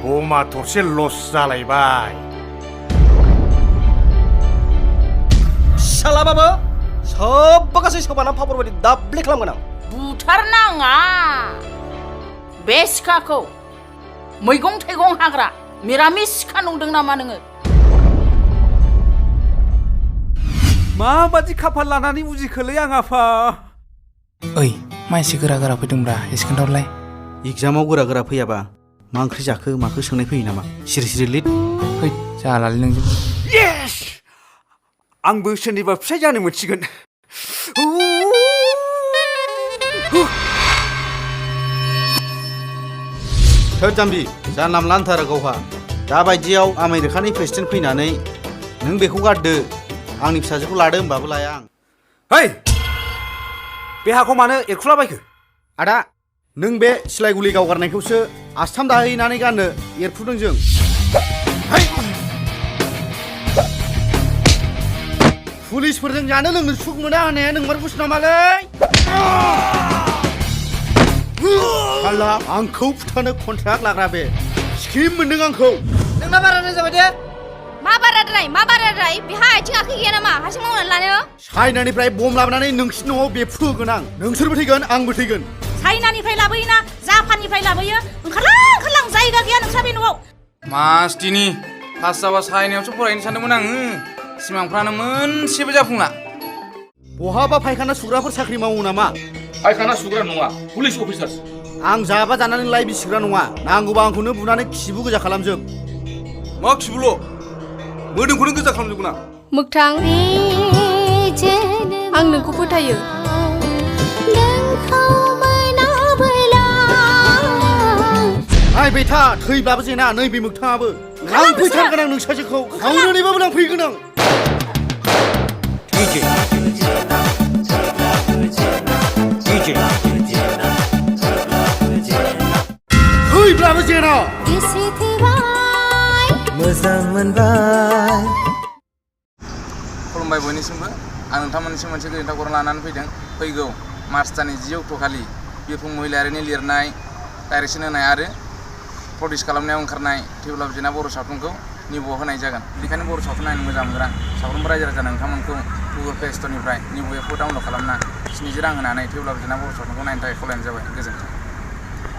बमा थरसे लस जालायबाय सालाबाबो सबबो गासै सोबाना फापर बायदि दाब्ले खालामगोन आं बुथारनाङा बे सिखाखौ मैगं थाइगं हाग्रा मिरामिस सिखा नंदों नामा नोङो माबादि खाफाल लानानै उजिखोलै आं आफा ओइ मानसि गोरा गोरा फैदोंब्रा एसे खोन्थाहरलाय एग्जामाव गोरा गोरा फैयाबा मा ओंख्रि जाखो माखो सोंनाय फैयो नामा सिरि सिरि लिद फै जालालै नोंजों येस आंबो सोरनिबा फिसाय जानो मोनसिगोन थोद जाम्बि जानला मोनला होनथारो गावहा दाबायदियाव आमेरिकानि प्रेसिडेन्ट फैनानै नों बेखौ गारदो आंनि फिसाजोखौ लादो होनबाबो लाया आं है बे हाखौ मानो एरखुलाबायखो आदा नों बे सिलाय गुलि गावगारनायखौसो आस्थाम दाहैनानै गाननो एरफुदों जों पुलिसफोरजों जानो लोंनो सुख मोना होननाया नोंमार बुस्थु नामालै साला आंखौ फुथानो कन्ट्राक्ट लाग्रा बे स्किम मोनदों आंखौ नोंना बाराद्राय जाबाय दे मा बाराद्राय बेहा आथिं आखाइ गैया नामा हारसिं मावनानै लानो चाइनानिफ्राय बम लाबोनानै नोंसिनि न'आव बेफ्रुहोगोन आं नोंसोरबो थैगोन आंबो थैगोन चाइनानिफ्राय लाबोयोना जापाननिफ्राय लाबोयो ओंखारलां जायगा गैया नोंस्रा बे न'आव मास्टिनि पास जाबा चाइनायावसो फरायनो सानदोंमोन आङो सिमांफ्रानो मोनसेबो जाफुंला बहाबा फायखाना सुग्राफोर साख्रि मावो नामा फायखाना सुग्रा नङा पुलिस अफिसार आं जाबा जानानै लाइ बिसिग्रा नङा नांगौबा आंखौनो बुनानै खिबु गोजा खालामजोब मा खिबुल' मोदोमखौनो गोजा खालामजोबगोन आं मोगथां आं नोंखौ फोथायो नायबाय था थैब्लाबो जेना नैबे मोगथाङाबो लांफैथारगोन आं नोंसाजोखौ खावनानैबाबो लांफैगोन आं थैब्लाबो जेना मोजां मोनबाय खुलुमबाय बयनिसिमबो आं नोंथांमोननिसिम मोनसे गोजोनथाव खौरां लानानै फैगौ मार्च दाननि 10 अक्ट'खालि बिरफुं महिलारिनि लिरनाय डाइरेक्सन होनाय आरो प्रडिउस खालामनायाव ओंखारनाय थैब्लाबो जेना बर' सावथुनखौ निब'आव होनाय जागोन बेनिखायनो बर' सावथुन नायनो मोजां मोनग्रा साफ्रोमबो रायजो राजा नोंथांमोनखौ गुगोल प्ले स्ट'रनिफ्राय निब' एपखौ डाउनलड खालामना 70 रां होनानै थैब्लाबो जेना बर' सावथुनखौ नायनो थाखाय खावलायनाय जाबाय गोजोन्थों